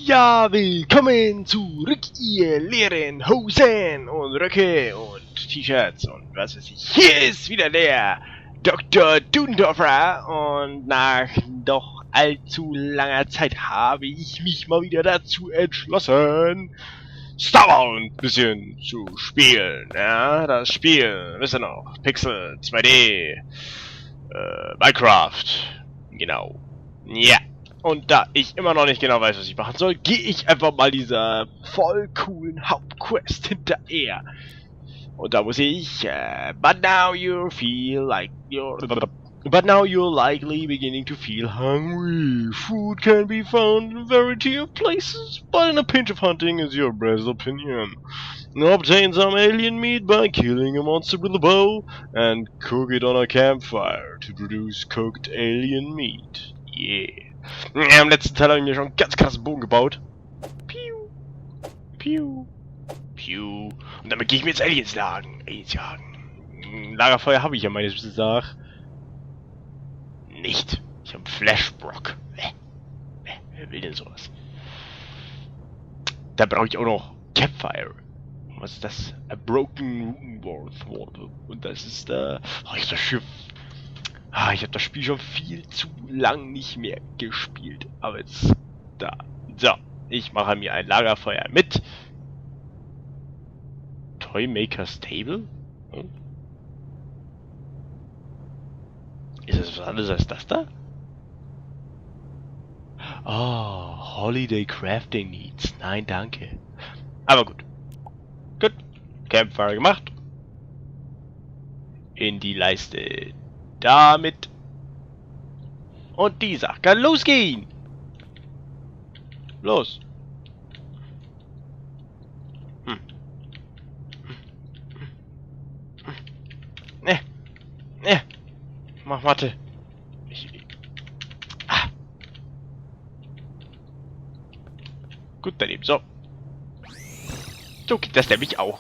Ja, willkommen zurück, ihr leeren Hosen und Röcke und T-Shirts und was weiß ich. Hier ist wieder der Dr. Dudendorfer und nach doch allzu langer Zeit habe ich mich mal wieder dazu entschlossen, Starbound ein bisschen zu spielen. Ja, das Spiel, wisst ihr noch, Pixel, 2D, Minecraft, genau. Ja. Und da ich immer noch nicht genau weiß, was ich machen soll, gehe ich einfach mal dieser voll coolen Hauptquest hinterher. Und da muss ich, but now you feel like you're, but now you're likely beginning to feel hungry. Food can be found in a variety of places, but in a pinch of hunting is your best opinion. Obtain some alien meat by killing a monster with a bow and cook it on a campfire to produce cooked alien meat. Yeah. Ja, im letzten Teil habe ich mir schon einen ganz krassen Bogen gebaut. Piu. Piu. Piu. Und damit gehe ich mir jetzt Aliens jagen. Aliens jagen. Lagerfeuer habe ich ja meines Wissens nach nicht. Ich habe Flashbrock. Wer will denn sowas? Da brauche ich auch noch Campfire. Was ist das? A Broken World. Und das ist da. Oh, ich hab das Schiff. Ah, ich habe das Spiel schon viel zu lang nicht mehr gespielt. Aber jetzt da. So, ich mache mir ein Lagerfeuer mit. Toymaker's Table? Hm? Ist das was anderes als das da? Oh, Holiday Crafting Needs. Nein, danke. Aber gut. Gut. Campfire gemacht. In die Leiste. Damit. Und die Sache kann losgehen. Los. Ne. Ne. Mach Mathe. Ah. Gut, daneben. So. So geht das nämlich auch.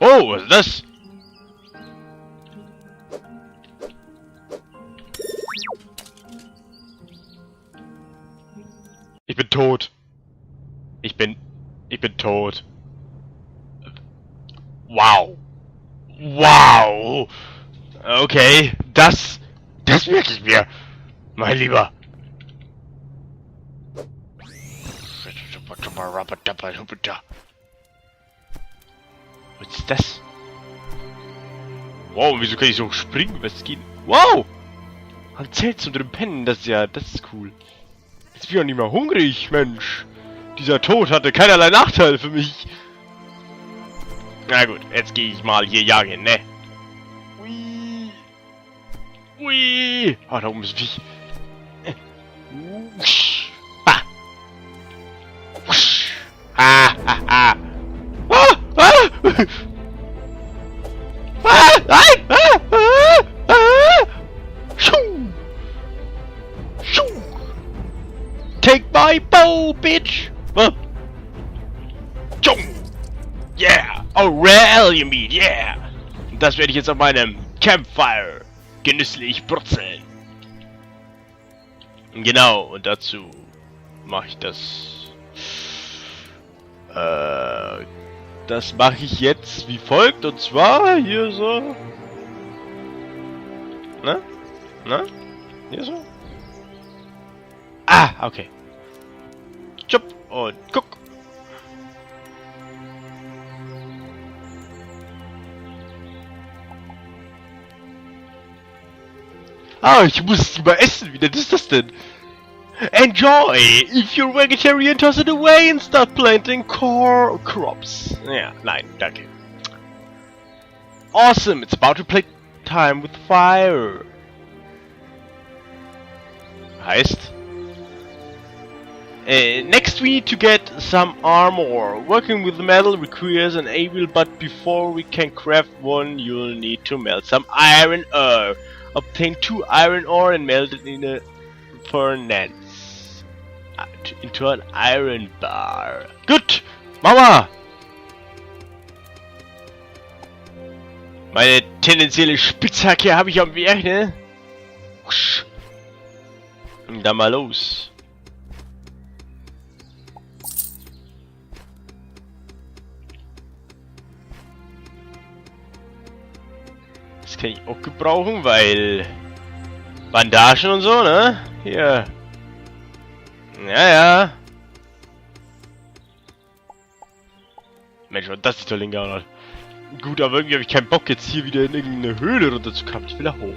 Oh, was ist das? Ich bin tot. Ich bin tot. Wow. Wow. Okay, das merke ich mir, mein Lieber. Was ist das? Wow, wieso kann ich so springen? Was geht? Wow! Ein Zelt zum drin pennen, das ist ja, das ist cool. Jetzt bin ich auch nicht mehr hungrig, Mensch. Dieser Tod hatte keinerlei Nachteil für mich. Na gut, jetzt gehe ich mal hier jagen, ne? Ui. Ui. Ah, da oben ist ein Viech. Ah. Ha, ha, ha. Ah, ah. Ah, nein! Ah, ah, ah. Schuh. Schuh. Take my bow, bitch! Ah. Yeah! Alien Meat, yeah! Und das werde ich jetzt auf meinem Campfire genüsslich brutzeln. Genau, und dazu mache ich das. Das mache ich jetzt wie folgt, und zwar hier so. Ne? Ne? Hier so? Ah, okay. Jupp und guck. Ah, ich muss es mal essen. Wie nett ist das denn? Enjoy! If you're vegetarian, toss it away and start planting core crops. Ja, nein, danke. Awesome! It's about to play time with fire. Heißt? Next we need to get some armor. Working with metal requires an anvil, but before we can craft one, you'll need to melt some iron ore. Obtain 2 iron ore and melt it in a furnace. Into an iron bar. Gut! Mama! Meine tendenzielle Spitzhacke habe ich am Werk, ne? Und dann mal los. Das kann ich auch gebrauchen, weil Bandagen und so, ne? Hier. Ja, ja. Mensch, und das ist toll hingehauen hat. Gut, aber irgendwie habe ich keinen Bock, jetzt hier wieder in irgendeine Höhle runterzukommen. Ich will da hoch.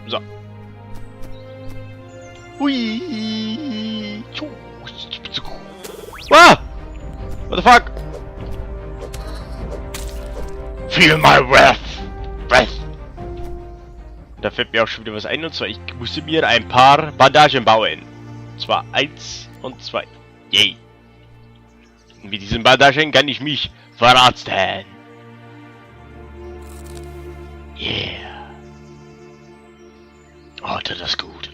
So. Hui. Ah! What the fuck? Feel my wrath! Wrath! Da fällt mir auch schon wieder was ein, und zwar, ich musste mir ein paar Bandagen bauen. Und zwar 1 und 2. Yay! Mit diesen Bandagen kann ich mich verarzten. Yeah! Oh, tut das gut.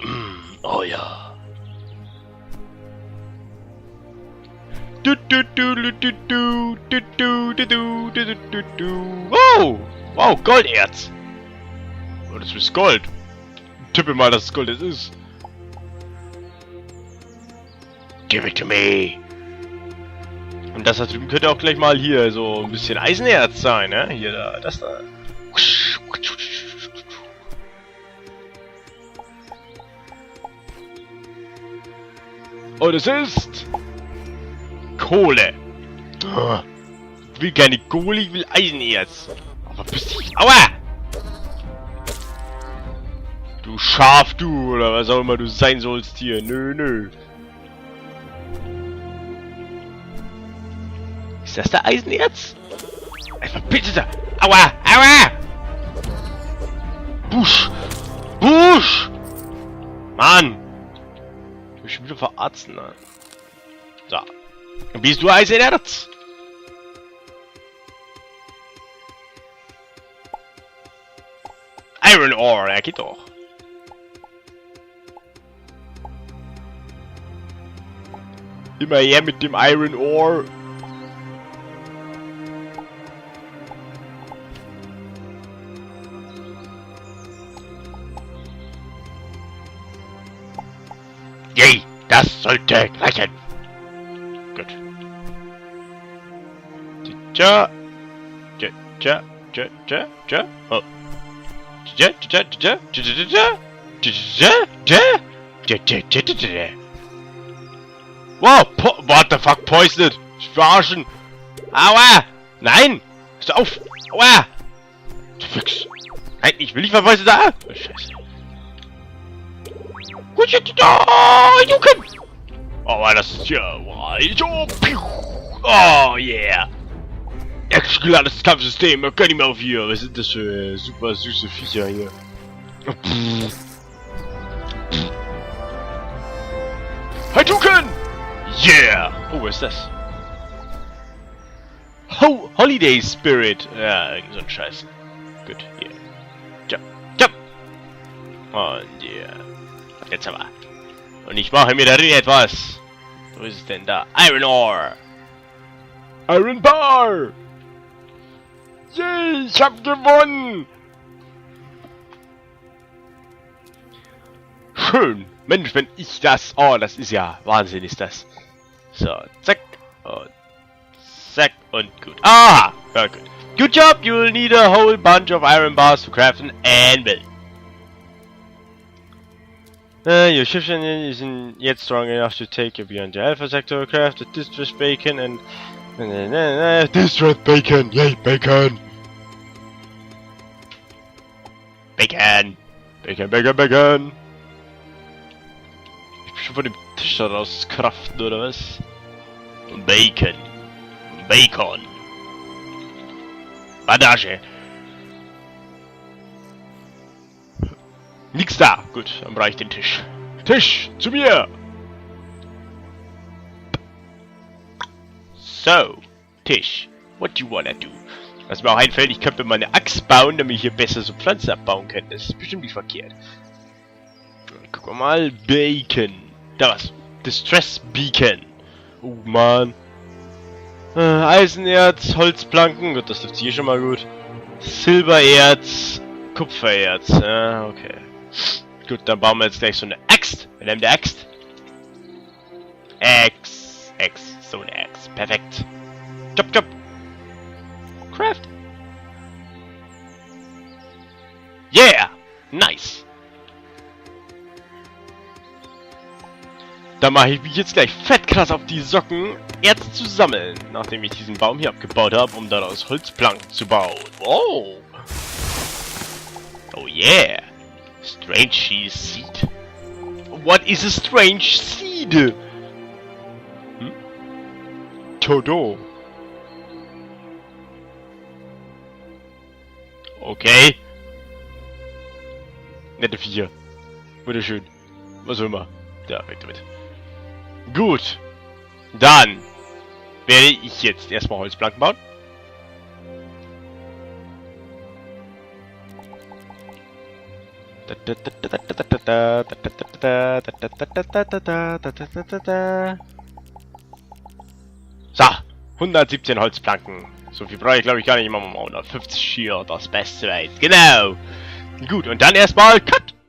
Oh ja. Du, du, du, du, du, du, du, du, du, du, du, du. Wow! Wow, Golderz! Oh, das ist Gold. Tippe mal, dass es Gold ist. Give it to me! Und das da drüben könnte auch gleich mal hier so ein bisschen Eisenerz sein, ne? Hier, da, das da. Oh, das ist Kohle. Ich will keine Kohle, ich will Eisenerz. Aber bist du... Aua! Du Schaf, du, oder was auch immer du sein sollst hier. Nö, nö. Ist das der Eisenerz? Einfach bitte da. Aua! Aua! Busch! Busch! Mann! Ich will schon wieder verarzten, ne? So. Und bist du Eisenerz? Iron Ore, ja geht doch. Immer her mit dem Iron Ore. Yay, das sollte reichen. Gut. Tja, tja, tja, tja, tja, tja. Oh. Tja, tja, tja, tja, tja, tja, tja, tja, tja, tja, tja, tja, tja. Wow, what the fuck, poisoned? Ich verarschen. Aua! Nein! Hör auf! Aua! Du Fuchs. Nein, ich will nicht verweisen da! Oh, Scheiße. Oh, das ist ja... Oh, yeah! Exgeladenes Kampfsystem, ich kann nicht mehr auf hier. Was sind das für super süße Viecher hier? Hadouken! Yeah! Oh, was ist das? Ho Holiday Spirit! Ja, irgend so ein Scheiß. Gut, hier. Jump, jump! Und yeah. Jetzt aber. Und ich mache mir darin etwas. Wo ist es denn da? Iron Ore! Iron Bar! Yay, ich hab gewonnen! Schön! Mensch, wenn ich das... Oh, das ist ja... Wahnsinn ist das. So, zack. Und zack. Und gut. Ah! Ja, gut. Good job! You will need a whole bunch of iron bars to craft an anvil. Your ship engine isn't yet strong enough to take you beyond the Alpha Sector. Craft a distress beacon and... Distress beacon! Yay, bacon! Bacon! Bacon, Bacon, Bacon! Ich bin schon von dem Tisch da rauskraften, oder was? Bacon! Bacon! Bandage! Nix da! Gut, dann brauche ich den Tisch. Tisch! Zu mir! So, Tisch. What do you wanna do? Was mir auch einfällt, ich könnte mir mal eine Axt bauen, damit ich hier besser so Pflanzen abbauen könnte. Das ist bestimmt nicht verkehrt. Gucken wir mal. Bacon. Da was. Distress Beacon. Oh man. Eisenerz, Holzplanken. Gut, das trifft hier schon mal gut. Silbererz, Kupfererz. Ah, okay. Gut, dann bauen wir jetzt gleich so eine Axt. Wir nehmen die Axt. Axt. Axt. So eine Axt. Perfekt. Chop, chop. Craft. Yeah! Nice! Da mache ich mich jetzt gleich fett krass auf die Socken, Erz zu sammeln, nachdem ich diesen Baum hier abgebaut habe, um daraus Holzplanken zu bauen. Oh! Oh yeah! Strange Seed. What is a strange seed? Hm? Todo. Okay. Nette Viecher. Wunderschön. Was auch immer. Ja, weg damit. Gut. Dann werde ich jetzt erstmal Holzplanken bauen. So, 117 Holzplanken. So viel brauche ich, glaube ich, gar nicht. Machen wir mal 150 hier, das Beste weit. Genau. Gut, und dann erstmal Cut.